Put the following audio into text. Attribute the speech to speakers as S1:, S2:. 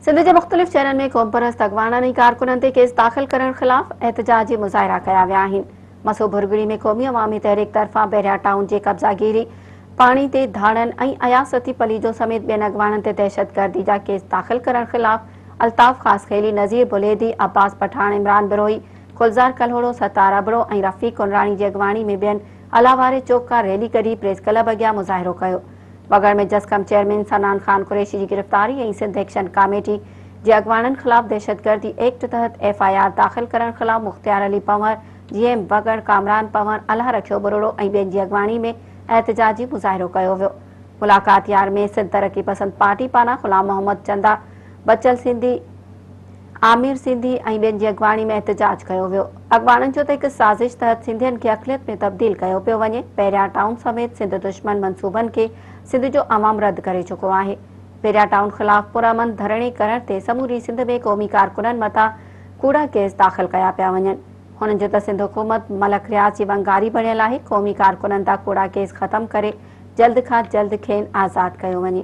S1: سنڌ جي مختلف شهرن ۾ قومپرست اڳواڻن ۽ ڪارڪنن تي ڪيس داخل ڪرڻ خلاف احتجاجي مظاهرا ڪيا ويا آهن. مسو ڀرڳڙي ۾ قومي عوامي تحريڪ طرفان بحريا ٽائون جي قبضاگيري، پاڻي تي ڌاڙن ۽ اياز ستي پليجو سميت ٻين اڳواڻن تي دهشتگردي جا ڪيس داخل ڪرڻ خلاف الطاف خاصخيلي، نذير بليدي، عباس پٺاڻ، عمران بروهي، گلزار ڪلهوڙو، ستار ابڙو ۽ رفيق ڪنراڻي جي اڳواڻي ۾ ٻين الله واري چوڪ کان ريلي ڪڍي پريس ڪلب اڳيان مظاهرو ڪيو. وڳڻ ۾ جسقم چيئرمين صنعان خان قريشي جي گرفتاري ۽ سنڌ ايڪشن ڪاميٽي جي اڳواڻن خلاف دهشتگردي ايڪٽ تحت ايف I R داخل ڪرڻ خلاف مختيار علي پنهور، جي ايم وڳڻ، ڪامران پنهور، الهه رکيو ٻرڙو ۽ ٻين جي اڳواڻي ۾ احتجاجي مظاهرو ڪيو ويو. ملاقات يار ۾ سنڌ ترقي پسند پارٽي پاران غلام محمد چندا، بچل سنڌي، عامر سنڌي ۽ ٻين جي اڳواڻي ۾ احتجاج ڪيو ويو. اڳواڻن چيو ته هڪ سازش تحت سنڌين کي اقليت ۾ تبديل ڪيو پيو وڃي، پهريان ٽائون سميت سنڌ دشمن منصوبن کي سنڌ جو عوام رد ڪري چڪو آهي. پهريان ٽائون خلاف پرامن ڌرڻي ڪرڻ تي سموري سنڌ ۾ قومي ڪارڪنن مٿان ڪوڙا ڪيس داخل ڪيا پيا وڃن. هنن چيو ته سنڌ حڪومت ملڪ رياض جي ونگاري بڻيل آهي، قومي ڪارڪنن تان ڪوڙا ڪيس ختم ڪري جلد کان جلد کين آزاد ڪيو وڃي.